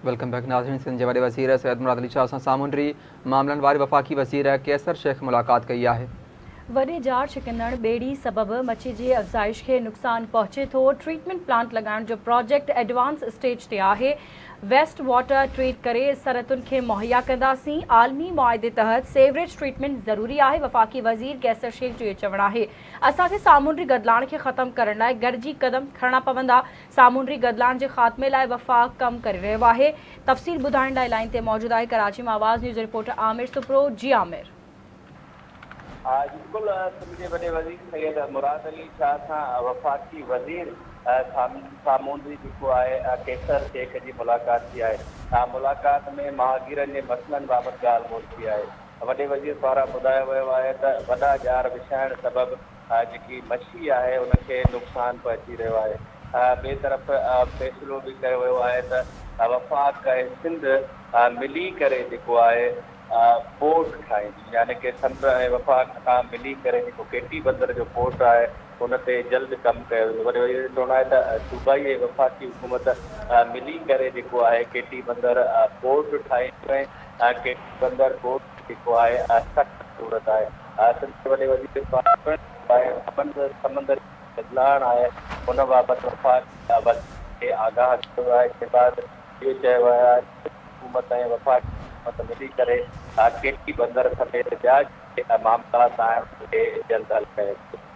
Welcome back ناظرين سنڌ جي وڏي وزير سيد مراد علي شاهه سان سامونڊي معاملن واري وفاقي وزير قيصر شيخ ملاقات ڪئي آهي. وڏي ڄار ڇڪندڙ ٻيڙي سبب مڇي جي افزائش کي نقصان پهچي ٿو، ٽريٽمينٽ پلانٽ لڳائڻ جو پراجيڪٽ ايڊوانس اسٽيج تي آهي، ويسٽ واٽر ٽريٽ ڪري صنعتن کي مهيا ڪنداسين، عالمي معاهدي تحت سيوريج ٽريٽمينٽ ضروري آهي، وفاقي وزير قيصر شيخ جو اهو چوڻ آهي اسان کي سامونڊي گدلاڻ کي ختم ڪرڻ لاء گڏجي قدم کڻڻا پوندا، سامونڊي گدلاڻ جي خاتمي لاء وفاق ڪم ڪري رهيو آهي. تفصيل ٻڌائڻ لاء لائين تي موجود آهي ڪراچي مان آواز نيوز رپورٽر عامر سپرو جي عامر. بلڪل سنڌ جي وڏي وزير سيد مراد علي شاهه سان وفاقي وزير سامونڊي جيڪو آهي قيصر شيخ جي ملاقات ٿي آهي ملاقات ۾ ماهگيرن جي مسئلن بابت ڳالهه ٻولهه ٿي آهي وڏي وزير پاران ٻڌايو ويو آهي ته وڏا ڄار وڇائڻ سبب جيڪي مڇي آهي ان کي نقصان پهچي رهيو آهي. ٻئي طرف فيصلو به ڪيو ويو آهي ته وفاق ۽ سنڌ ملي ڪري جيڪو آهي پورٽ ٺاهينديون يعني ڪي سنڌ ۽ وفاق کان ملي ڪري جيڪو ڪيٽي بندر جو پورٽ آهي ان تي جلد ڪم ڪيو ويندو. وڏي وزير جو چوڻ آهي ته صوبائي ۽ وفاقي حڪومت ملي ڪري جيڪو آهي ڪيٽي بندر پورٽ ٺاهينديون ۽ ڪيٽي بندر پورٽ جيڪو آهي سخت ضرورت آهي. سنڌ جي وڏي وزير پاران پڻ سمندري بدلاڻ آهي ان بابت وفاقي وزير کي آگاهه ڪيو ويو آهي جنهن بعد اهو چيو ويو آهي ته حڪومت ۽ وفاقي حڪومت ملي ڪري ڪيٽي بندر سميت ٻيا جيڪي معاملات آهن ان کي جلد حل ڪيو ويندو.